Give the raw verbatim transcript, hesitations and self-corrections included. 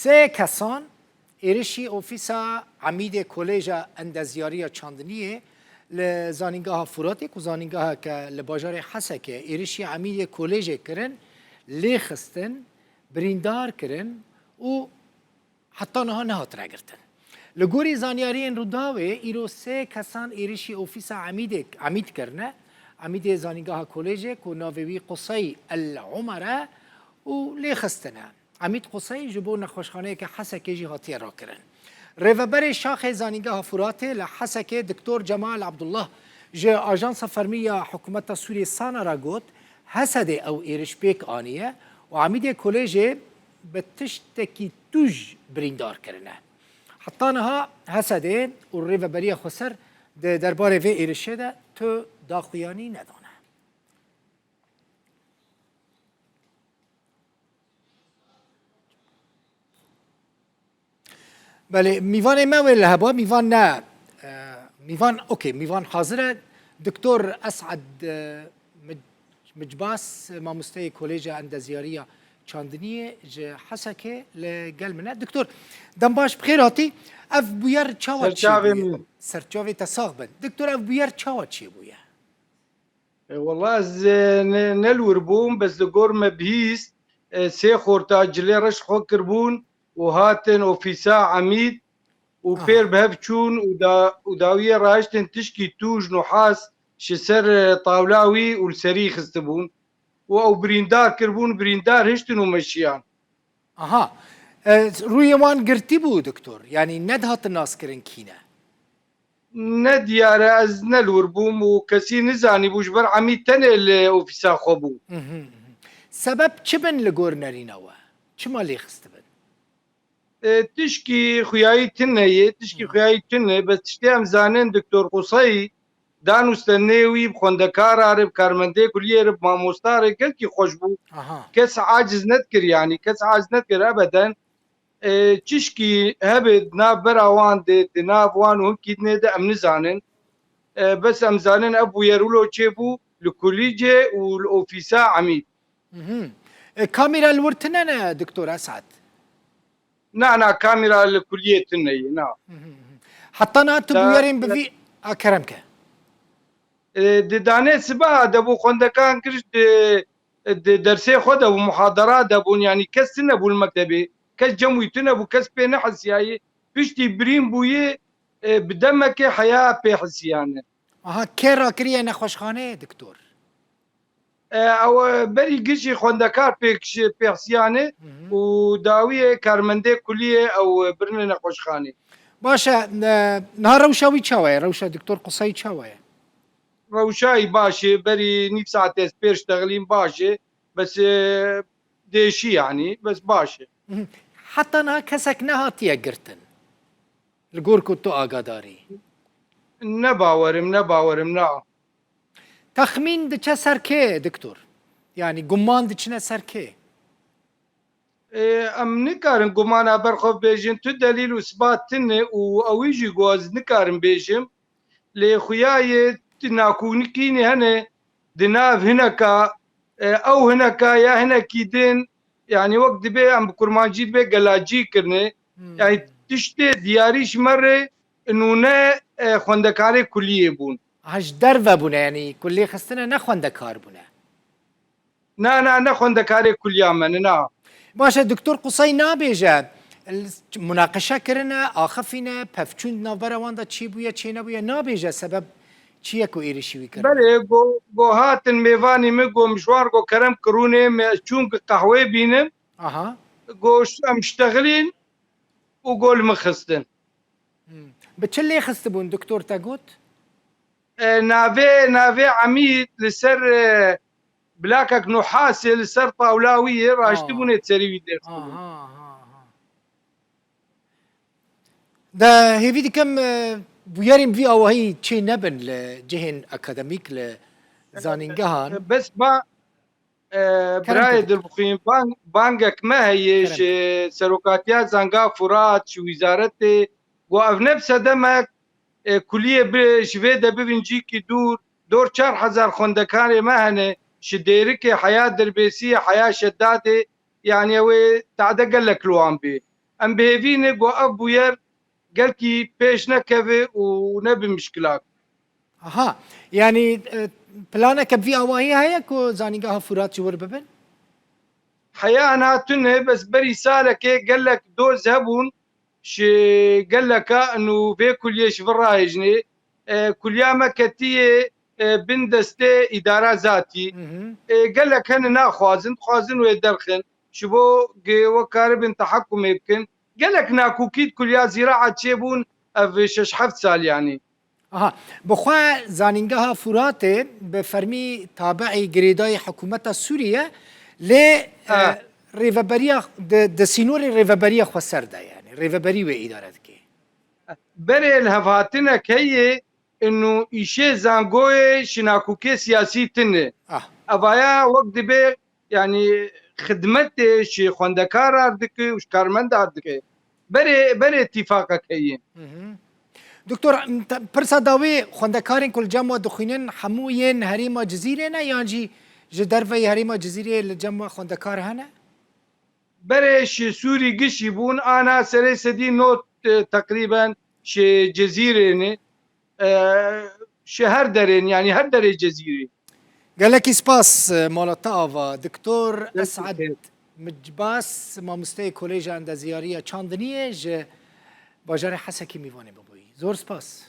Sê kesan êrişî ofîsa Emîdê Koleja Endezyariya Çandiniyê li Zanîngeha Furatê, ku zanîngeheke li bajarê Hesekê, êrişî Emîdê Kolejê kirin, lê xistin, birîndar kirin û heta niha nehatine girtin. Li gorî zanyariyên Rûdawê, îro sê kesan êrişî ofîsa Emîdê, Emîd kirine. Emîdê zanîngeha kolejê ku navê wî Qusey El Umer e û lê xistine. Emîd Qusey ji bo nexweşxaneyeke Hesekê jî hatiye rakirin. Rêveberê Şaxê Zanîngeha Furatê li Hesekê Doktor Cemal Abdullah ji Ajansa Fermî ya Hikûmeta Sûriyê SANA re got, Hesedê ew êriş pêk aniye û Emîdê Kolejê bi tiştekî tûj birîndar kirine. Heta niha Hesedê û Rêveberiya Xweser di derbarê vê êrişê de tu daxuyanî nedane. Belê, mîvanê me wê li heba, mîvan ne, e, mîvan, okey, mîvan hazir e. Doktor Esad, e, Mic-, Micbas, mamosteyê Koleja Endezyariya Çandiniyê ji Hesekê li gel min e. Doktor, dem baş, bi xêr hatî. Ev bûyer çawa çêbûye? Serçavê min. Serçavê te sax bin. Doktor, ev bûyer çawa çêbûye? E, wela ez, e, ne, ne li wir bûm, bes li gor me bihîst, e, sê xorta cilê reş xwe kirbûn û hatin ofîsa Emîd û Aha. pêr bi hev çûn û da, û dawiyê rahiştin tişkî tûj nuhas ji ser, e, tawla wî û li serî xistibûn û ew birîndar kirbûn, birîndar hiştin û meşiyan. Aha. E, rûyê wan girtî bû, doktor? Yanî nedihatin naskirin kî ne? Ne diyar e, ez ne li wir bûm û kesî nizanîbû, ji ber Emîd tenê li ofîsa xwe bû. Mhm, mhm. Sebeb çi bin li gor nerîna we? Çima lê xistibin? E, tişkî xuyayî tune ye, tişkî Mhm. xuyayî tune, bes tiştê em zanin, Doktor Qusey, danûste nê wî bi xwendekara re, bi karmendê kuliyê re, bi mamosta re gelkî xweş bû. Aha. Kes aciz nedikir, yanî kes aciz nedikir ebeden. E, çişkî hebe di nav bera wan de, di nav wan û hinkî dinê de em nizanin. E, bes em zanin ev bûyer wilo çêbû li kulîcê û li ofîsa Emîd. Mhm. E, kamîra li wir tune ne, Doktor Esad? Na, na, kamîra li kuliyê tune ye, na. Mhm, mhm. Heta niha tu Da- bûyerên bi vî, a, kerem ke. E, di danê sibeha de bû xwendekan kir, di, di dersê xwe de bû, muhadera de bûn, yanî kes tune bû li mektebê. Kes cem wî tune bû, kes pê nehesiyaye. Piştî birîn bûye, e, bi demekê heya pê hisiyane. Aha, kê rakiriye nexweşxaneyê, doktor? E, ew, e, berî gişî xwendekar pêk, pêxisiyane Mhm. û dawiyê karmendê kuliyê ew, e, birine nexweşxanê. Baş e, e, niha rewşa wî çawa ye? Rewşa doktor Qusey çawa ye? Rewşa wî baş e, berî nîv saetê ez pêr ştexilîm baş e, bes, e, dêşî yanî, bes baş e. Mhm. Heta niha kesek nehatiye girtin? Li gor ku tu agadarî? Ne bawerim, ne bawerim, na. Texmîn diçe ser kê, doktor? Yanî guman diçine ser kê? Ê, em nikarin gumana ber xwe bêjin, tu delîl û isbat tune û ewî jî ku ez nikarim bêjim. Lê xuya yê tu nakonikînî hene di nav hineka, e, ew hineka ya hinekî din, yanî wek dibê em bi kurmancî dibê gelacî kirine. Hmm. Yanî tiştê diyarî ji me re nûne, e, xwendekarê kuliyê bûn. Ha, ji derve bûne, yanî ku lê xistine ne xwendekar bûne? Na, na, ne xwendekarê kuliya me ne, na. Baş e, doktor Qusey nabêje, munaqeşe kirine, axifîne, pevçûn di navbera wan de çêbûye, çênebûye, nabêje sebeb çi ye ku êrişî wî kirine? Belê, go, go hatin mêvanî min, go min ji wan go kerem kirûnê, me çûn qehwê bînin. Aha. Go ş-, em ştexilîn û go li min xistin. Hmm. Bi çi lê xistibûn, doktor, te got? E, navê, navê Emîd li ser, e, bilakek nuhasê li ser tawla wî yê, raştibûnê Ha. serî wî dêr xistibûn. Ha, ha, ha, ha. De hêvî dikim, e, bûyerên vî awahî çê nebin li cihên akademîk, li zanîngehan. Bes ba, E, Kerem birayê ke, doktor. Dilbixwîn, bang-, bangek me heye Kerem ji ke. Serokatiya Zanga Furat, ji wîzaretê, ku ev ne bi sedemek, e, kuliyê bi, ji vê de bibin cîkî dûr, dor çar hezar xwendekarê me hene, ji Dêrikê, heya Dirbêsiyê, heya Şedadê, yanî ew ê tade gelek li wan bê. Em bi hêvî ne ku ev bûyer gelkî pêş nekeve û nebe mişkilak. Aha, yanî e, planeke vî awahî heye ku Zanîngeha Furat jî wir bibin? Heya na tune, bes berî salekê gelek doz hebûn ji geleka û vê kuliyê ji vir rahêjinê. E, kuliya me ketiye e, bin destê îdara zatî. E, gelek hene naxwazin, dixwazin wê derxin. Ji bo ge we karibin tehekumê bikin. Gelek nakokî di kuliya zîraet çêbûn ev şeş heft sal yanî. Aha, bi xwe Zanîngeha Furatê bi fermî tabi'î girêdayî hikûmeta Sûrî ye, lê e, Ha. rêveberiya di, di sînorê rêveberiya xweser de, yanî rêveberî wê îdare dike. Berê lihevhatinek heye û îşê zangoyê ji nakokê siyasî tune. Ah, Evaya wek dibe yanî xidmetê ji xwendekarar dike û ji karmendar dike. Berê, berê tîfaqek heye. mhm. Doktor, te- pirsa dawî, xwendekarên ku li cem we dixwînin hemû yên herêma Cizîrê ne yan jî ji derveyî herêma Cizîrê li cem we xwendekar hene? Berê ji Sûrî gişî bûn, ana serê sedî not e, teqrîben ji Cizîrê ne. E, ji her derên, yanî her derê Cizîrê. Gelekî spas, e, mala te ava. Doktor Gelekî Esad spas. Micbas, mamosteyê Koleja Endeziyariya Çandiniyê ji bajarê Hesekî mîvanê bibûyî. Zor spas.